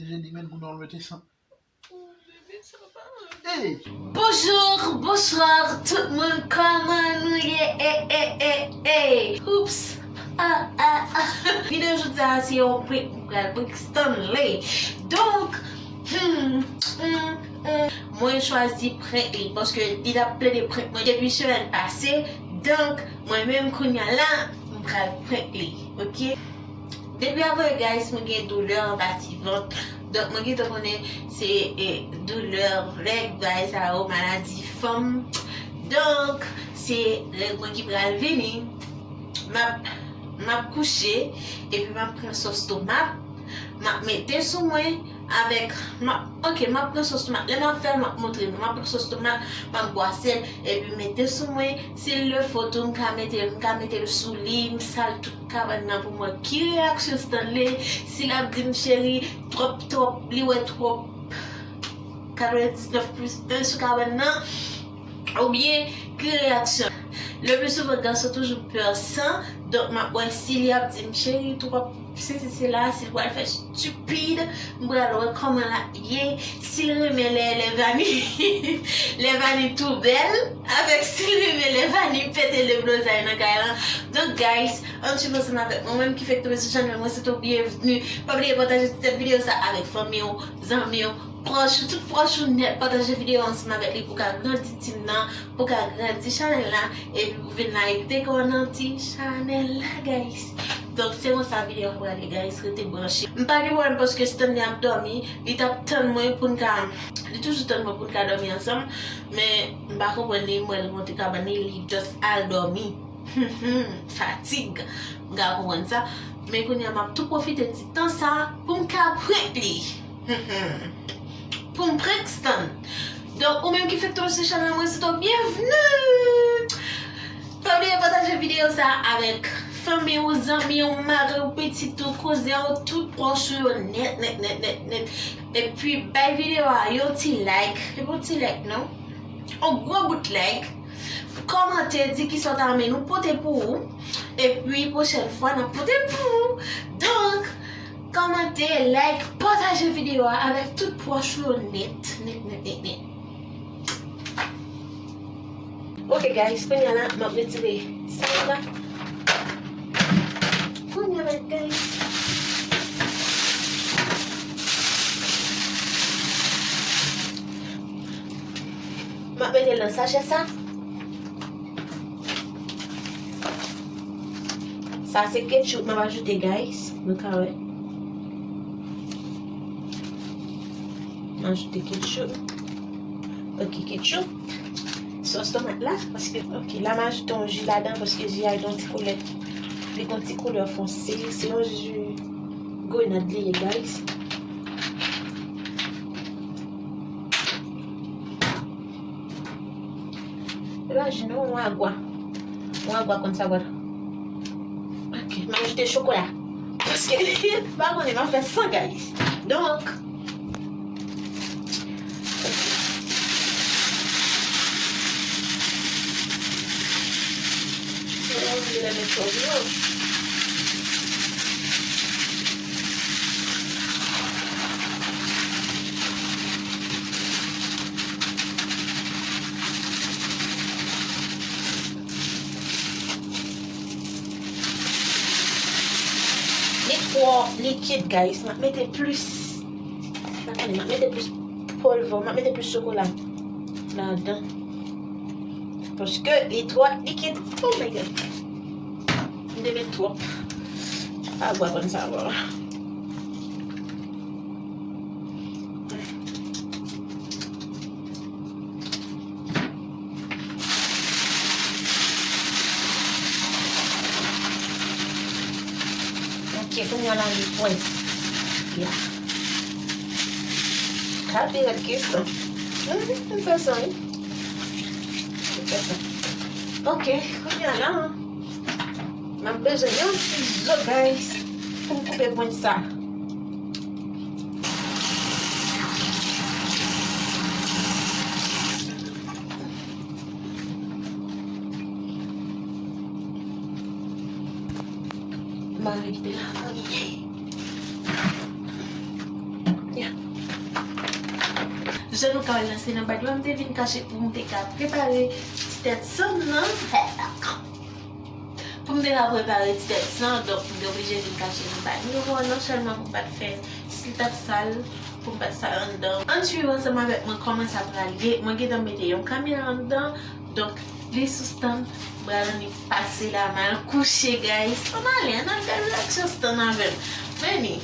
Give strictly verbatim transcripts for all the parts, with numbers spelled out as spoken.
Jeni menm pou nou mete san. Hey! Bonjour, bonsoir tout moun, kòman nou ye? Eh, eh, eh, eh. Oups. Ah, ah, ah. Videyo jodi a se yon prank, m pral prank Stanley. Donk, hmm, hmm, hmm, mwen chwazi prank li paske li t ap plede prank mwen depi semèn pase. Donk, mwen menm kounye a la, m pral prank li, oke? Depi avan, guys, mwen gen doulè anba ti vant. Donk, mwen gentan konnen se, e, doulè règ, bagay sa yo, maladi fanm. Donk, se règ mwen ki pral vini. M ap, m ap kouche, epi m ap pran sòs tomat. M ap mete sou mwen avèk, m ap, oke, m ap pran sòs tomat. Lè m ap fè l, m ap montre nou. M ap pran sòs tomat, m ap bwase l, epi mete sou mwen. Si l le fo tou, m ka mete, m ka mete l sou li, m sal tout kabann nan pou m wè ki reyaksyon Stanley, si l ap di m cheri, twòp, twòp, li wè twòp katrevendiznèf plis en sou kabann nan, oubyen ki reyaksyon. Le pli souvan, gason toujou pè san, donk m ap wè si li ap di m cheri, twòp, sesi, sela, si l pral fè stupid, m pral wè kòman l ap ye, si l renmen lè, lè Vani, lè Vani tou bèl, avèk si l renmen lè Vani pete deblozay nan kay lan. Donk, guys, ann swiv ansanm avèk mwen, ou menm ki fèk tonbe sou chanèl mwen, se yon byenvni. Pa bliye pataje ti tèt videyo sa avèk fanmi w, zanmi w, pwòch ou, tout pwòch ou nèt. Pataje videyo ansanm avèk li pou ka grandi team nan, pou ka grandi chanèl la, epi pou vin like te kò nan ti chanèl la, guys. Donk, se konsa videyo a prale, guys, rete branche. M pa gen pwoblèm paske Stanley ap dòmi, li t ap tann mwen pou n ka, li toujou tann mwen pou n ka dòmi ansanm, men m pa konprann li, m wè l monte kabann li, li just al dòmi. Fatig. M ka konprann sa. Men kounye a, m ap tou pwofite ti tan sa pou m ka prank li. Pou m prank Stan. Donk, ou menm ki fèk tonbe sou chanèl mwen, se yon byenvni. Pa bliye pataje videyo sa avèk fanmi w, zanmi w, mari w, pitit ou, kouzen w, tout pwòch ou yo nèt, nèt, nèt, nèt, nèt. Epi, bay videyo a yon ti like. Epi yon ti like, non? Yon gwo bout like. Kòmante, di kisa w ta renmen nou pote pou ou. Epi, pwochèn fwa, n ap pote l pou ou. Donk, kòmante, like, pataje videyo a avèk tout pwòch ou yo nèt, nèt, nèt, nèt, nèt. Ok, guys, kounye a la, m ap retire sa yo la. Kounye a la, guys. M ap mete l nan sachè sa. Sa se ketchup m ap ajoute, guys. Nou ka wè. M ajoute ketchup. Ok, ketchup. Sòs tomat la, paske, ok, la m ajoute yon ji ladan, paske ji a gen yon ti koulè. Li gen yon ti koulè fonse. Se yon ji grenad li ye, guys. E pa ji non, yon agwa. Yon agwa konn sa wè. Ok, m ajoute chokola. Paske, m pa konnen, m ap fè san, guys. Donk, se yon vye lè met twòp yo. Li twò likid, guys. M ap mete plis. Atann, m ap mete plis pòlvè, m ap mete plis chokola ladan. Paske li twò likid. Oh my God. M te met twòp. Pa gwa konn sa bon. Ok, kounye a la li pwès. Ya. Ka pi rèd ke sa. Mhm, m fè sa, wi. M fè sa. Ok, kounye a la, m ap bezwen yon ti zo, guys, pou m koupe grenn sa. M pa vle kite la fanmi. Ya, Jan nou ka wè l nan, se nan bad la m te vin kache pou m te ka prepare ti tèt san m nan. Pou m te ka prepare ti tèt san, donk m te oblije vin kache nan bad. Nou wè non sèlman pou m pa t fè, si l t ap sal, pou m pa t sal anndan. Ann swiv ansanm avèk mwen kòman sa pral ye. Mwen gentan mete yon kamera anndan, donk li sou stand, m pral annik pase la, m al kouche, guys. Ann ale, ann al gade reaksyon stand avè m. Vini.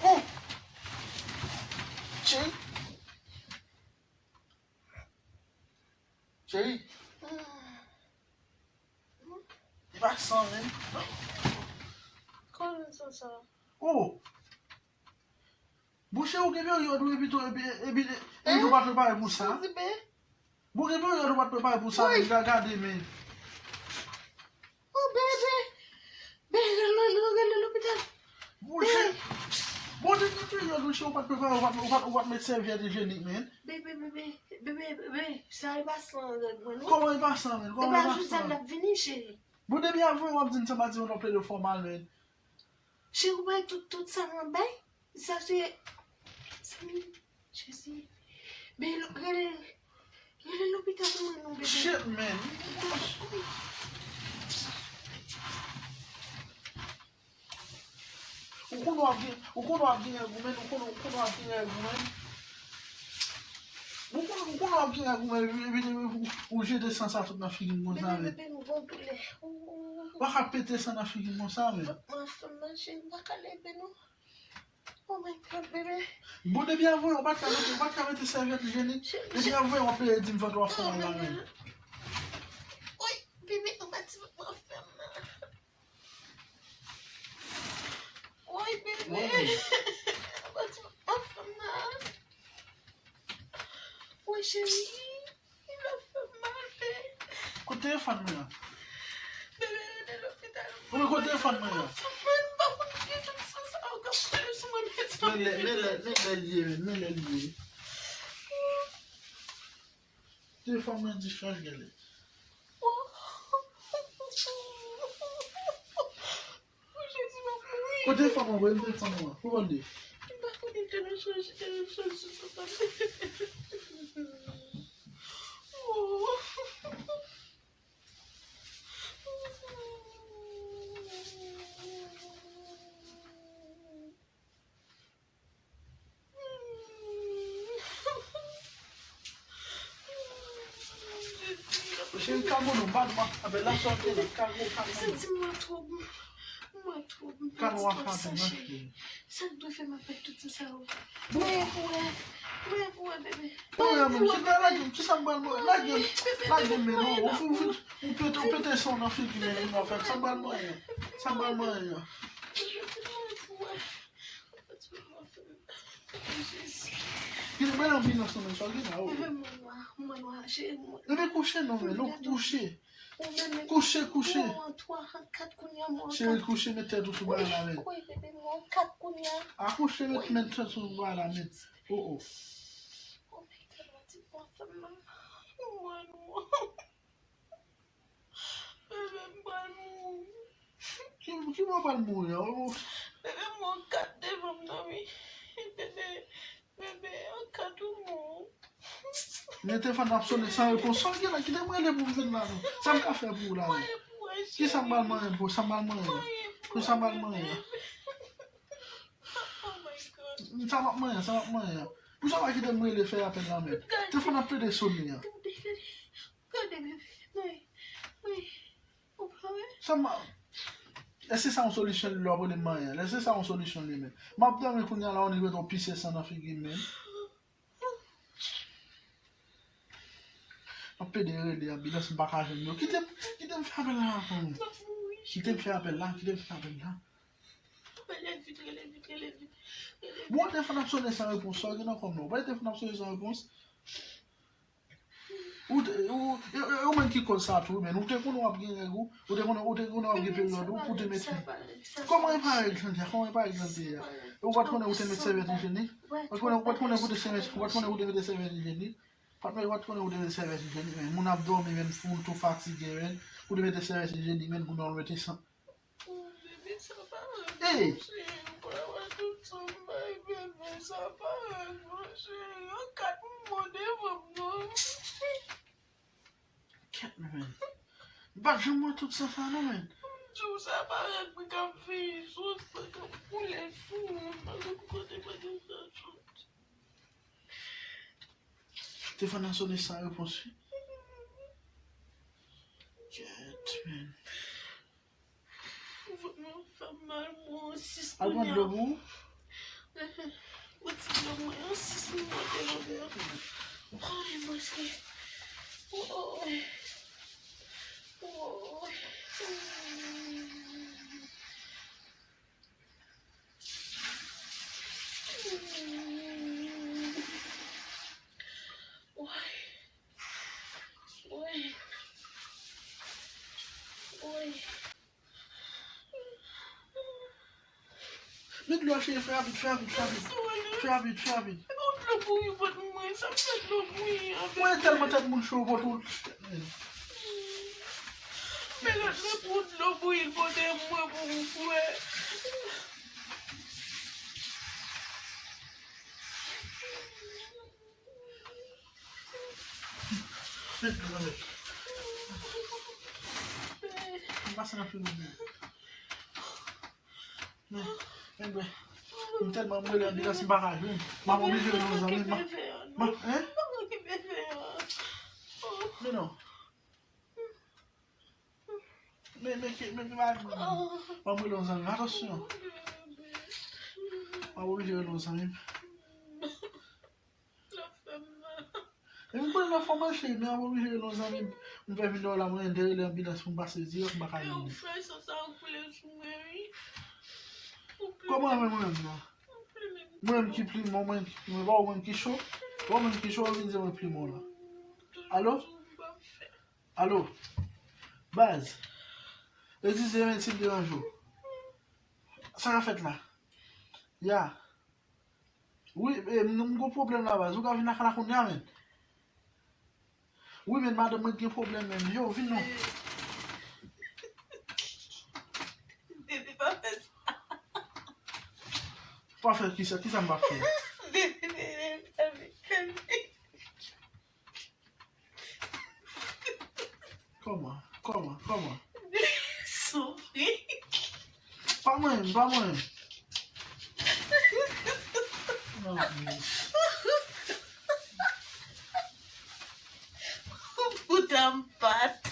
Oh! Cheri. Cheri. E pa san menm. Kòman san sa? Oh! Bouche ou gen peryòd ou epi tou epi epi epi tou pa prepare pou sa. Ou gen peryòd ou pa prepare pou sa. Woy. Ga- Gade men. Oh bebe. Bebe, rele lopital. Bouche. Bon, depi peryòd wi, cheri, ou pa t prepare, ou pa t, ou pa t, ou pa t met sèvyèt ijenik, men. Bebe, bebe, bebe, bebe, sa e pa san règ mwen, non. Kòman e pa san, men? Kòman e pa san? Epa, jodi a l ap vini, cheri. Bon, depi avan, w ap di m sa, pa di m w ap plede fè w mal, men. Cheri, ou bay tout, tout sa mwen bay? Sa se, sa men, Jezi. Men, rele, rele lopital pou mwen, non, bebe. Shit, man. Ou konnen w ap gen, ou konnen w ap gen règ ou, men, ou konnen, ou konnen w ap gen règ ou, men. Ou konnen, ou konnen w ap gen règ ou, men, epi, epi, epi, ou, ou jete san sa tout nan figi m konsa, men. Bebe, bebe, m gon doulè. Ou pa ka pete san nan figi m konsa, men. Mwen fè manje, m pa ka leve, non. Oh my God, bebe. Bon, depi avan, ou pa t ka mete, ou pa t ka mete sèvyèt ijenik. Depi avan, w ap peye di m vant w ap fè mal la, men. Woy, bebe, ou pa ti vant mwen fè m nan. Woy, bebe. Ou pa ti vant mwen fè m nan. Woy, cheri. Li ap fè m mal, bebe. Kote telefòn mwen an? Bebe, rele lopital. Ou men kote telefòn mwen an? Mwen pa konn ki tout sa sa yo k ap fè sou mwen, mezanmi. Men lè, men lè, men lè l ye, men, men lè l ye. Telefòn mwen dichaj genlè. Oh, Jezi, m ap mouri. Kote telefòn mwen, voye m telefòn mwen. Pou kòl li. M pa konnen l te nan chaj, li te nan chaj sou tonton. Oh. Cheri, kalme w non, pa nou ap frape la, sa w te la, kalme w, kalme w non. Santi m mwen twòp, mwen twòp, mwen twòp, mwen twòp sa, cheri. Sa k dwe fè m ap bay tout sa sa yo? Mwen pou wè, mwen pou wè, bebe. Mwen pou wè, men, kite lage m, kisa m pral mwen, lage m, lage m, men non, ou, ou, ou pete, ou pete san nan figi m, men, non, fè, sa m pral mwen, sa m pral mwen. Mwen pou wè. Gen bèl anbilans nan men sa w gen la, o. Ebyen kouche non, men, non, kouche. Kouche, kouche. Cheri, kouche, met tèt ou sou bagay la, men. A kouche, met, met tèt ou sou bagay la, men. O, o. Bebe, m pral mouri. Ki, ki bò w pral mouri a? Bebe, m wè yon kat devan m nan, wi. Bebe, bebe, yon kat ou mouri. Men telefòn ap sonnen san repons. Sa w gen la, kite m rele pou m jwenn la, non. Sa m ka fè pou ou la, non? Kisa m pral manyen pou, sa m pral manyen la? Pou sa m pral manyen la? Sa m ap manyen, sa m ap manyen. Pou sa w pa kite m rele fè apèl la, men. Telefòn ap plede sonnen an. Gade, gade. Gade, bebe. Wi. Wi. Ou pa wè? Sa m a, èske sa yon solisyon li lè w ap rele m manyen? Èske sa yon solisyon li menm? M ap dòmi kounye a la, on dirait w pise san nan figi m menm. M ap plede rele anbilans, m pa ka jwenn yo. Kite m, kite m fè apèl la avan. M ap mouri. Kite m fè apèl la, kite m fè apèl la. Rele vit, rele vit, rele vit, rele vit. Bon, telefòn ap sonnen san repons, sa w gen nan kò w non? Ou pa wè telefòn ap sonnen san repons? Ou te, ou, e, e, ou menm ki koz sa tou, men ou te konnen w ap gen règ ou, ou te konnen, ou te konnen w ap gen peryòd ou, pou te mete. Kòman e pa règ, Sandra? Kòman e pa règ, Sandra? Ou pa t konnen ou te met sèvyèt ijenik? Ou pa t konnen, ou pa t konnen pou te sèvyèt, ou pa t konnen pou te mete sèvyèt ijenik? Patnè, ou pa t konnen ou te mete sèvyèt ijenik, men moun ap dòmi, men moun tou fatige, men pou te mete sèvyèt ijenik, men pou nou mete san. Bebe, sa pa règ, monchè. Ou pa wè tout sa m bay, bebe, sa pa règ, monchè. Yon kat m mò devan m non. Kèt, men. M pa t janm wè tout sa sa non, men. M di w sa pa règ mwen k ap veye sou san k ap koule sou mwen, m pa konn kote mwen te fè soti. Telefòn nan sonnen san repons wi. Kèt, men. Vant mwen fè m mal, mwen sis kounye a. Al pran dlo pou ou. Ou ti dlo mwen an sis mwen te leve. Ay, mwen se. Woy. Woy. Woy. Woy. Woy. Men Lò cheri, fè rapid, fè rapid, fè rapid. Fè rapid, fè rapid. Ou dlo bouyi bòt mwen, sa m fè dlo bouyi an. Mwen tèlman tèt moun cho bòt ou. Men lòt lè pou dlo bouyi pote mwen pou ou bwè. Met dlo nan men. M pase nan figi m. Men, men bwè. M tèlman mele anbilans m pa ka jwenn. M ap oblije rele yon zanmi m. M ap, hein? Men non. Men, men, men, men, men, m ap rele yon zanmi m. Atansyon. M ap oblije rele yon zanmi m. E m konnen nan fòm an cheri, men ap oblije rele yon zanmi m. M fè vin dèyè w la, mwen te rele anbilans pou m pase dirèk, m pa ka jwenn li. Kòman mwen, mwen menm la? Mwen menm ki plimen w, mwen menm ki plimen w, pa ou menm ki cho? Pa ou menm ki cho, ou vin di mwen plimen w la. Alo? Alo? Baz, eskize men si m deranje w. Sa k ap fèt la? Ya. Wi, e, m, m gon pwoblèm la baz. Ou ka vin lakay la kounye a, men. Wi, men madanm mwen gen pwoblèm, men. Yo, vin non. Bebe, pa fè sa. Pa fè kisa? Kisa m pa fè? Bebe, bebe, bebe, bebe. Kòman? Kòman? Kòman? Soufri. Pa mwen, pa mwen. Non, miss. Poutan m pa t.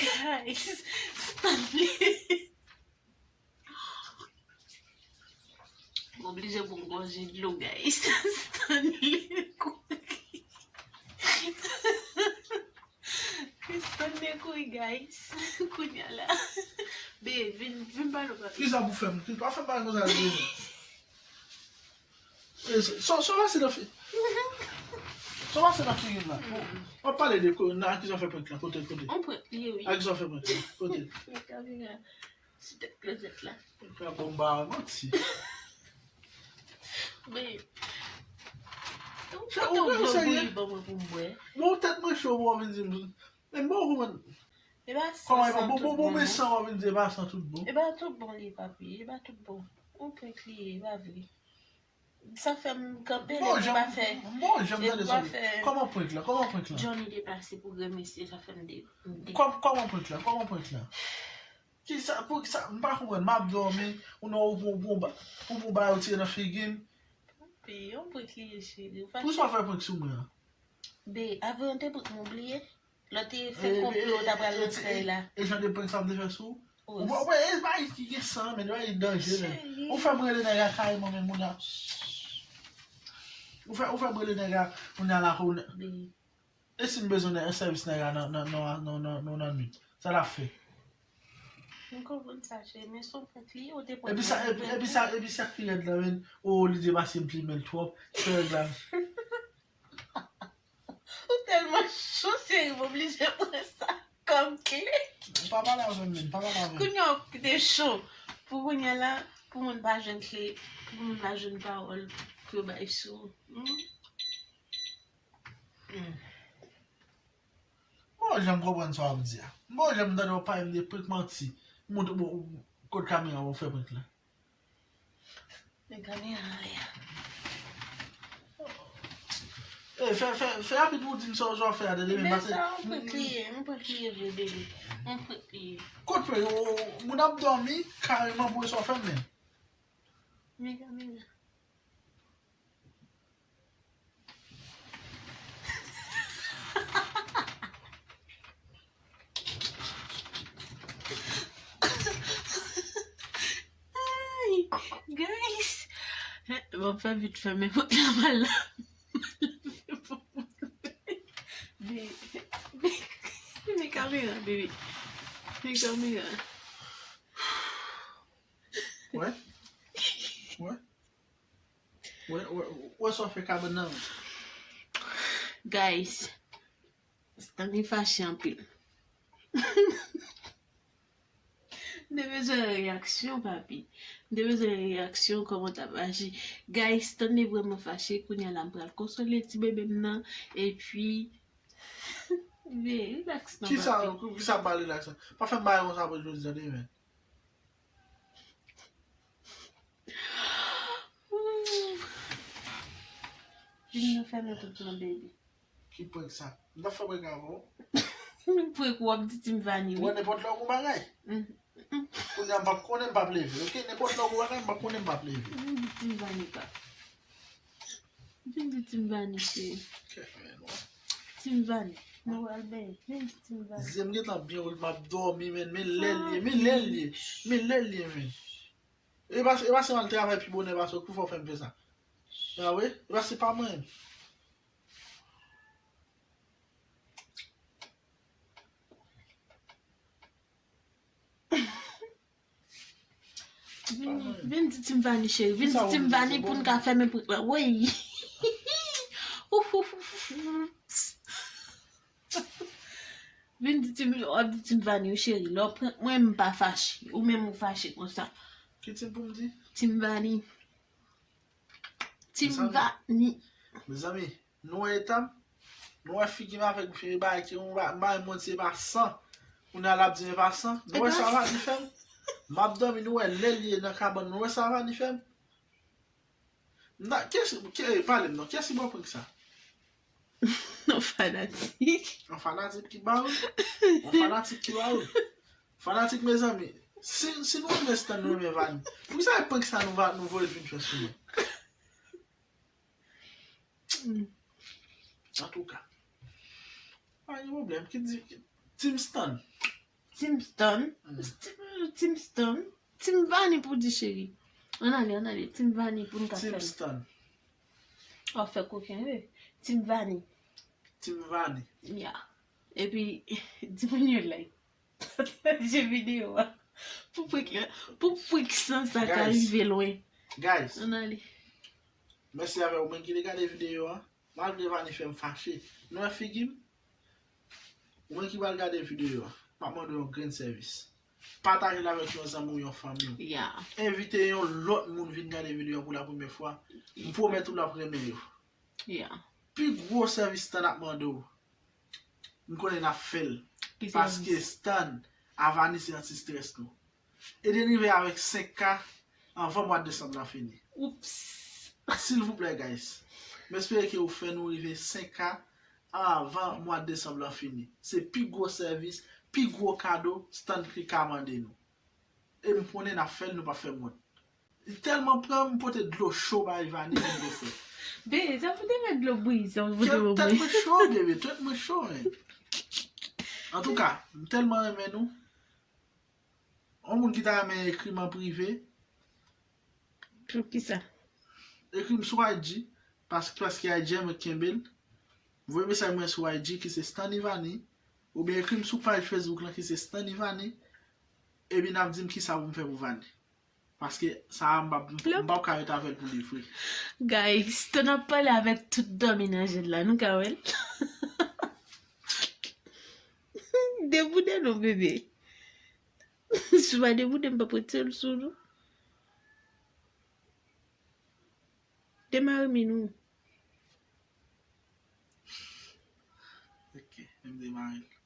Guys, Stanley. M oblije pou m gon ji dlo, guys. Stanley kouri. Stanley kouri, guys. Kounye a la. Be, vin, vin pale w, papi. Kisa pou fè m? Ki pa fè m bagay konsa, bebe. E, sa, sa pase nan fi-, sa pase nan figi m la. W ap pale de ko-, nan a ki sa w fè prank lan? Kote, kote? On prank li ye, wi. A ki sa w fè prank lan? Kote? Nan kamera. Sou tèt klozèt la. Fè bon ba manti. Men. Ou Sa pote ou yon pran dlo serye? Bouyi ban mwen pou m bwè. Bon, tèt mwen cho, w ap vin di m. Men bon, kòman? E pa Kòman e san pa bon, tout bon, bon, bon, men non. San w ap vin di e pa san tout bon. E pa tout bon li, papi. E pa tout bon. On prank li ye, e pa vre. Sa fè m kanpe, Bon, lè m pa fè. Bon, jan m Lè tande m sa. pa fè. Kòman prank la? Kòman prank la? Johnny depase pou granmesi, sa fè m de. M de. Kòm-, kòman prank la? Kòman prank la? Kisa, pou kisa? M pa konprann. M ap dòmi, ou nan ou pou, pou, pou, pou ba yo tire nan figi m. Pi, yon prank li ye, cheri. Ou Pou sa w fè prank sou mwen an? Be, avan yon te prank mwen bliye. Lè w te fè konplo, w ta pral nan kay la. E jan de prank sa m te fè sou ou? Ou Oz. Wè, wè, e bagay ki gen san, men bagay danje, men. Cheri. Ou fè m rele nèg la kareman, men moun ap. Ou fè, ou fè m rele nèg la, moun la la, ou nè- Be, E si m bezwen nèg, sèvis nèg la nan, nan, nan, nan, nan, nan, nan nwit? Sa l ap fè? m konprann sa, cheri, men se yon prank li ye, ou te pran. Epi sa, epi, epi sa, epi sa ki rèd la, men. O, li te pase m plimen l twòp. Se règ la. Ou tèlman cho, cheri, m oblije pran sa kòm kle. Pa pale avè m, men. Pa pale avè m. Kounye a w kite cho. Pou kounye a la, pou moun pa jwenn kle, pou moun pa jwenn pawòl pou yo bay sou ou. Hmm? Hmm. Bon, jan m konprann sa w ap di a. Bon, jan m tande w ap pale m de prank manti. Montre bon, kot kamera w fè prank la. Men kamera anlè a. E, fè, fè, fè rapid pou w di m sa w fè a, tande, men Men pase. Sa yon prank li ye, yon prank li ye vre, bebe. Yon prank li ye. Kot prank? O, o, moun ap dòmi, kareman pou sa w fè m, men. Men kamera. Ay, guys. M ap fè vit fè men mwen la mal la. Be, be, be kamera, bebe. Be kamera. Wè? Wè? Wè, wè, wè sa w fè kabann nan. Guys, Stanley fache anpil. M te bezwen reyaksyon, papi. M te bezwen reyaksyon, kòman w t ap aji. Guys, Stan li vrèman fache. Kounye a la, m pral konsole ti bebe m nan. Epi, men, relax non, papi. Kisa, kisa m pral relax la? Pa fè m bagay konsa pou jodi a, men. Vin nou fèmen tout nan, baby. Ki prank sa? M t ap fè prank avè w. Prank ou ap di Team Vanny, wi. Ou wè nenpòt lè ou gon bagay. Mm. Kounye a m p ap konnen, m p ap leve, oke? Nenpòt lè ou gon bagay, m p ap konnen, m p ap leve. Vin di Team Vanny, pa. Vin di Team Vanny, cheri. Kè fè nwa. Team Vanny. Nou al benyen. Vin di Team Vanny. Zye m gentan byen woul, m ap dòmi, men, men lè l ye, men lè l ye, men lè l ye, men. E pa, e pa se m al travay pi bonè pase w, ki fè w fè m fè sa? A wi, e pa se pa mwen. Vin, vin di Team Vanny, cheri. Vin di Team Vanny pou n ka fèmen prank la. Woy. Ouf, ouf, ouf, ouf. Vin di Team, w ap di Team Vanny, wi, cheri. Lè w prank mwen, m pa fache. Ou menm ou fache konsa. Ki Team pou m di? Team Vanny. Team Vanny. Mezanmi, nou wè eta m? Nou wè figi m avèk figi bagay ki yon ba-, bay moun se pa san. Kounye a l ap di m e pa san. Nou wè sa Vanny fè m? M ap dòmi, nou wè lè l ye nan kabann, nou wè sa Vanny fè m? M ta, kiyès, ki, pale m non, kiyès ki ba w prank sa? Yon fanatik. Yon fanatik ki ba w? Yon fanatik ki ba w? Fanatik, mezanmi, si, si nou renmen Stan, nou renmen Vanny, poukisa e prank sa nou va, nou voye l vin fè sou mwen? Antouka, pa gen pwoblèm. Ki di, ki, Team Stan. Team Stan? Mm. Team, Team Stan. Team Vanny pou di, cheri. Ann ale, ann ale. Team Vanny pou n ka fè. Team Stan. W ap fè koken, wi. Team Vanny. Team Vanny. Ya. Epi, di moun yo like. Pataje videyo a. Pou prank la, pou prank sa ka rive lwen. Guys, ann ale. Mèsi avè w menm ki te gade videyo a. Malgre Vanny fè m fache. Nou wè figi m? Ou menm ki pral gade videyo a, m ap mande w yon grenn sèvis. Pataje l avèk yon zanmi w, yon fanmi w. Ya. Envite yon lòt moun vin gade videyo a pou la premyè fwa. M pwomèt ou l ap renmen yo. Ya. Pi gwo sèvis Stan ap mande w, m konnen n ap fè l. Paske Stan, a Vanny se anti-stress nou. Ede n rive avèk senk K anvan mwa desanm lan fini. Oups. Silvouplè, guys. M espere ke ou fè nou rive senk K anvan mwa desanm lan fini. Se pi gwo sèvis, pi gwo kado Stan ki ka mande nou. E m konnen n ap fè l, nou p ap fè m wont. Li tèlman pran m, pote dlo cho bay Vanny vin bese. Bebe, sa pou te met dlo bouyi, sa pou te bouyi. Tèt mwen cho, bebe, tèt mwen cho, men. Antouka, m tèlman renmen nou. Yon moun ki ta renmen ekri m an prive. Pou kisa? Ekri m sou I G, paske, paske I G a mwen kenbe l. Voye mesaj mwen sou I G ki se Stan Ivany, oubyen ekri m sou paj Facebook lan ki se Stan Ivany, epi n ap di m kisa pou m fè pou Vanny. Paske sa a m p ap, m p ap ka ret avè l pou li vre. Guys, Stan ap pale avèk tout dòmi nan je l la, nou ka wè l. Deboude non, bebe. Si w pa deboude, m p ap retire l sou nou. Demare men nou. Ok, m demare l.